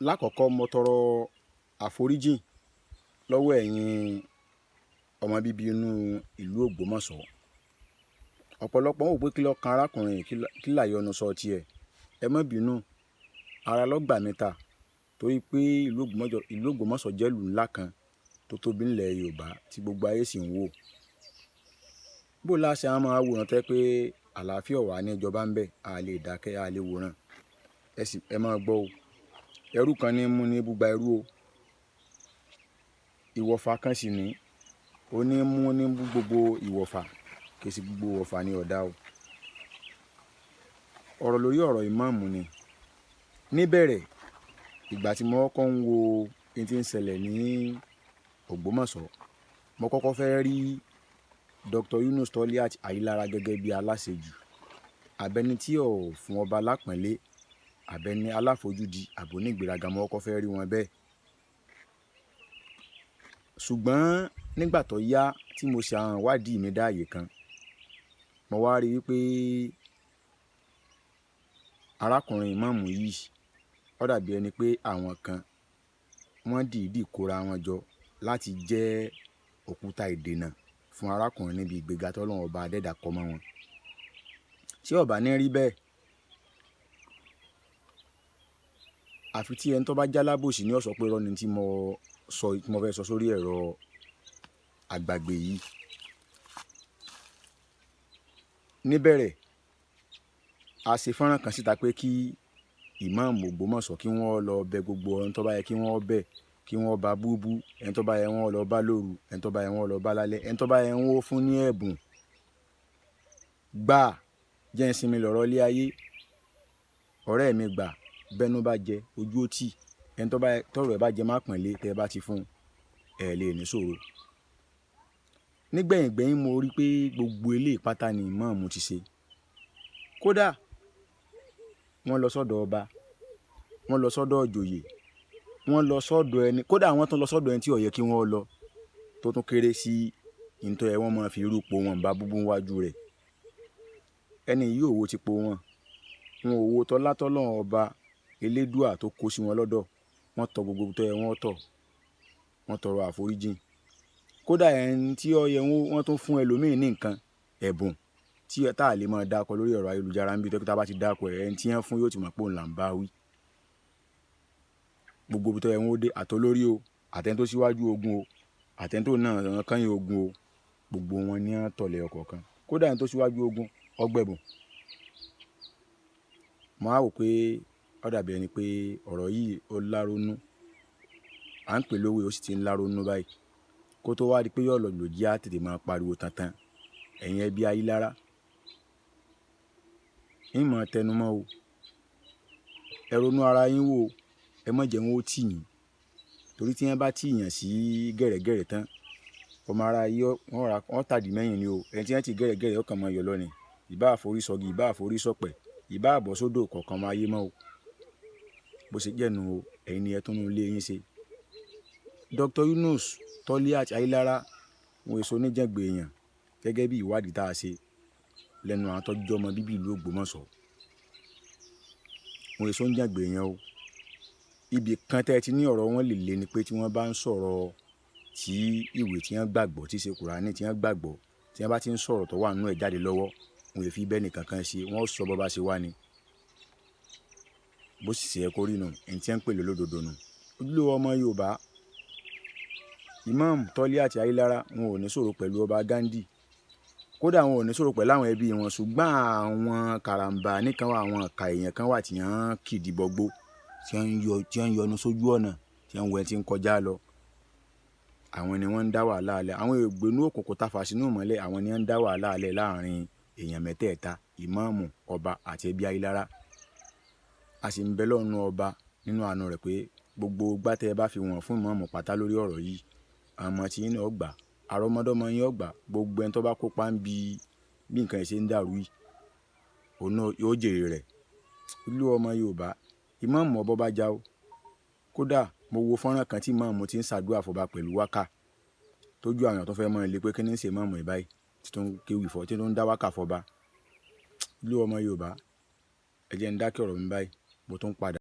Lákọ̀ọ́kọ́, mo tọrọ àforíjìn lọ́wọ́ ẹ̀yin ọmọ bíbí inú ìlú Ògbómọ̀ṣọ́. Ọ̀pọ̀lọpọ̀ ń wò pé kí ló kan arákùnrin yìí, kí làyọnu sọ tiẹ̀. Ẹ má bínú, ara ló gbà mí ta, torí pé ìlú Ògbómọ̀ṣọ́ jẹ́ ìlú ńlá kan tó tóbi nílẹ̀ Yorùbá tí gbogbo ayé sì ń wò. Bó la ṣe á máa wòran tẹ́ pé àlàáfíà wà ní ìjọba ń bẹ, a lè dákẹ́, a lè wòran. Ẹ sì ẹ máa gbọ́ o. Ẹrú kan ní mú ní búgba ẹrú o. Ìwọ̀fà kan sì ní, ó ní mú ní bú gbogbo ìwọ̀fà, kì í sì gbogbo ìwọ̀fà ní ọ̀dà o. Ọ̀rọ̀ lórí ọ̀rọ̀ ìmáàmù ni. Níbẹ̀rẹ̀, ìgbà tí mo kọ́kọ́ ń wo ohun tí ń ṣẹlẹ̀ ní Ògbómọ̀ṣọ́, mo kọ́kọ́ fẹ́ rí Dr. Yunus Toliat Ayilara gẹ́gẹ́ bí aláṣejù, àbẹ́ni tí ò fún ọba lápọ̀nlé, àbẹ́ni aláfojúdi, àbò onígbéraga, mo kọ́kọ́ fẹ́ rí wọn bẹ́ẹ̀. Ṣùgbọ́n nígbà tó yá tí mo ṣe àwọn ìwádìí mi dáàyè kan, mo wá rí wípé arákùnrin ìmáàmù yìí, ó dàbí ẹni pé àwọn kan wọ́n dìídì kóra wọn jọ láti jẹ́ òkúta ìdènà fún arákùnrin níbi ìgbéga tọ́lọ́run ọba adẹ́dà kọ́ mọ́ wọn. Tí ó bá ní rí bẹ́ẹ̀, àfi tí ẹni tó bá jálábòsí ní ó sọ pé irọ́ ni tí mo sọ, tí mo fẹ́ sọ sórí ẹ̀rọ àgbàgbé yìí. Níbẹ̀rẹ̀, a ṣe fọ́nrán kan síta pé kí ìmáàmù Ògbómọ̀ṣọ́ kí wọ́n lọ bẹ gbogbo ẹni tó bá yẹ kí wọ́n bẹ, kí wọ́n bá búbú, ẹni tó bá yẹ wọ́n lọ bá lóru, ẹni tó bá yẹ wọ́n lọ bá lálẹ́, ẹni tó bá yẹ wọ́n fún ní ẹ̀bùn. Gbà jẹ́ ń sinmi lọ̀rọ̀ ilé ayé. Ọ̀rẹ́ mi gbà, bẹ́nu bá jẹ ojú ó tì. Ẹni tó bá tọ̀rọ̀ ẹ bá jẹ má pọ̀nlé, tẹ́ ẹ bá ti fún un, ẹ lè ní ṣòro. Nígbẹ̀yìn gbẹ̀yìn, mo rí pé gbogbo eléyìí pátá ni ìmáàmù ti ṣe. Kódà wọ́n lọ sọ́dọ̀ ọba, wọ́n lọ sọ́dọ̀ ìjòyè, wọ́n lọ sọ́dọ̀ ẹni, kódà wọ́n tún lọ sọ́dọ̀ ẹni tí ó yẹ kí wọ́n lọ, tó tún kéré sí ìtọ́ ẹ wọ́n máa fi irú po wọn bá búbú wájú rẹ̀. Ẹni yìí òwò ti po wọn, wọn òwò tọ́lá tọ́lọ́run ọba elédùà tó kó sí wọn lọ́dọ̀, wọ́n tọ gbogbo tó yẹ wọ́n tọ̀, wọ́n tọrọ àforíjìn. Kódà ẹni tí ó yẹ wọ́n tún fún ẹlòmíì ní nǹkan ẹ̀bùn tí tá a lè máa dákọ lórí ẹ̀rọ ayélujára níbi tó kí tá a bá ti dákọ ẹ̀, ẹni tí wọ́n fún yóò ti mọ̀ pé òun là ń bá wí. Gbogbo ibi tó yẹ wọ́n dé, àtolórí o, àtẹni tó síwájú ogun o, àtẹni tó náà kányìn ogun o, gbogbo wọn ní wọ́n tọ̀lé ọ̀kọ̀ọ̀kan. Kódà ẹni tó síwájú ogun, ọgbẹ̀bùn. Mo á wò pé ó dàbí ẹni pé ọ̀rọ̀ yìí ó láronú. À ń pè lówe, ó sì ti ń láronú báyìí. Kó tó wá di pé yóò lọ lòdì, á tètè máa pariwo tantan. Ẹ̀yin ẹbí Ayilara, ń mọ̀ tẹnumọ́ o. Ẹ ronú ara yín wò, ẹ má jẹ́ wọn ó tì yín. Torí tí wọ́n bá tì yàn sí gẹ̀rẹ́gẹ̀rẹ́ tán, ọmọ ara yìí wọ́n tàdí mẹ́yìn ni o. Ẹni tí wọ́n ti gẹ̀rẹ́gẹ̀rẹ́ ó kàn máa yọ lọ ni. Ìbá àforí sọgi, ìbá àforí sọ̀pẹ̀, ìbá àbọ̀ sódò kọ̀ọ̀kan máa yé mọ́ o. Bó ṣe jẹ́ nu o, ẹ̀yin ni ẹ tún inú ilé yín ṣe. Dr. Yunus Toliat Ayilara wọn èso oníjàngbọ̀n èèyàn gẹ́gẹ́ bí ìwádìí tá a ṣe lẹ́nu àwọn tó jẹ́ ọmọ bíbí ìlú Ògbómọ̀ṣọ́. Wọn èso oníjàngbọ̀n èèyàn o. Ibi kan tẹ́ ẹ ti ní ọ̀rọ̀ wọn lè le ni pé tí wọ́n bá ń sọ̀rọ̀ tí ìwé tí wọ́n gbàgbọ́, tí í ṣe Kùránì tí wọ́n gbàgbọ́, tí wọ́n bá ti ń sọ̀rọ̀ tó wà nínú ẹ̀ jáde lọ́wọ́, wọn ò fi bẹ́ẹ̀ nìkan kan ṣe, wọ́n ó sọ bó bá ṣe wá ni. Bó sì ṣe yẹ kó rí nu, ẹni tí wọ́n ń pè lólódodo nu. Ojúlówó ọmọ Yorùbá, Imam Toliat Ayilara wọn ò ní sọ̀rọ̀ pẹ̀lú ọba Ghandi. Kódà wọn ò ní sọ̀rọ̀ pẹ̀lú àwọn ẹbí wọn, ṣùgbọ́n àwọn karambà nìkan wà, àwọn ìka èèyàn kan wà tí wọ́n kìdí bọgbó, tí wọ́n ń yọnu sójú ọ̀nà, tí wọ́n ń wẹ tí ń kọjá lọ. Àwọn ni wọ́n ń dá wàhálà alẹ́. Àwọn ègbénú òkùnkùn tafà sínú ìmọ́lẹ̀, àwọn ni wọ́n ń dá wàhálà alẹ́ láàrin èèyàn mẹ́tẹ̀ẹ̀ta, ìmáàmù, ọba àti ẹbí Ayilara. A sì ń bẹ lọ́run ọba nínú àánú rẹ̀ pé gbogbo ìgbà tẹ́ ẹ bá fi wọ̀n fún ìmáàmù pátá lórí ọ̀rọ̀ yìí, àwọn ọmọ tí yín náà gbà, àrọ́mọdọ́mọ yín ó gbà, gbogbo ẹni tó bá kópa ń bi bí nǹkan yìí ṣe ń dàrú yìí, òun náà yóò jèrè rẹ̀. Ojúlówó ọmọ Yorùbá, ìmáàmù ọba bá já o. Kódà mo wo fọ́nrán kan tí ìmáàmù ti ń ṣàdúrà fọba pẹ̀lú wákà, tójú àwọn èèyàn tó fẹ́ mọ̀ lé pé kí ni ń ṣe ìmáàmù yìí báyìí, tí tó ń kéwì fọ́, tí tó ń dá wákà fọba. Ojúlówó ọmọ Yorùbá, ẹ jẹ́ ń dákẹ́ ọ̀rọ̀ mi báyìí, mo tún padà.